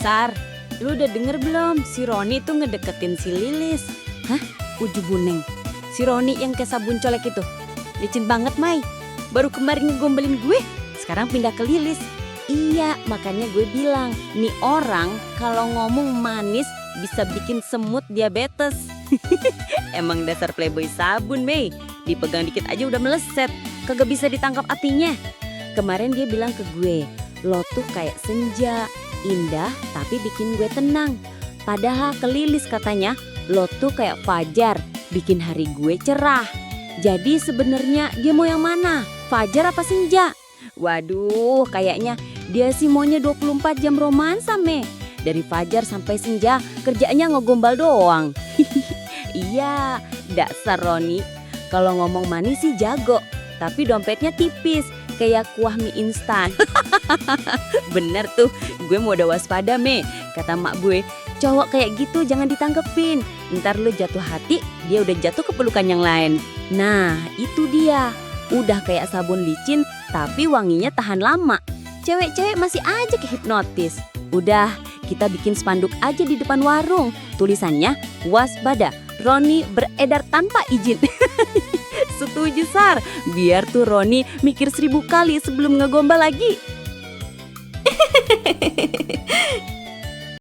Sar, lu udah denger belum si Roni tuh ngedeketin si Lilis? Hah? Uju Buneng. Si Roni yang kayak sabun colek itu. Licin banget, Mai. Baru kemarin ngegombalin gue, sekarang pindah ke Lilis. Iya, makanya gue bilang, nih orang kalau ngomong manis bisa bikin semut diabetes. Emang dasar playboy sabun, Mei. Dipegang dikit aja udah meleset, kagak bisa ditangkap artinya. Kemarin dia bilang ke gue, lo tuh kayak senja, indah tapi bikin gue tenang. Padahal ke Lilis katanya, lo tuh kayak fajar, bikin hari gue cerah. Jadi sebenarnya dia mau yang mana? Fajar apa senja? Waduh, kayaknya dia sih maunya 24 jam romansa, Me. Dari fajar sampai senja kerjaannya ngegombal doang. Iya, dasar Roni. Kalau ngomong manis sih jago, tapi dompetnya tipis, kayak kuah mie instan. Bener tuh, gue mau udah waspada, Me. Kata mak gue, cowok kayak gitu jangan ditanggepin. Ntar lu jatuh hati, dia udah jatuh ke pelukan yang lain. Nah, itu dia. Udah kayak sabun licin, tapi wanginya tahan lama. Cewek-cewek masih aja kehipnotis. Udah, kita bikin spanduk aja di depan warung. Tulisannya, waspada, Roni beredar tanpa izin. Setuju, Sar. Biar tuh Roni mikir 1000 kali sebelum ngegombal lagi.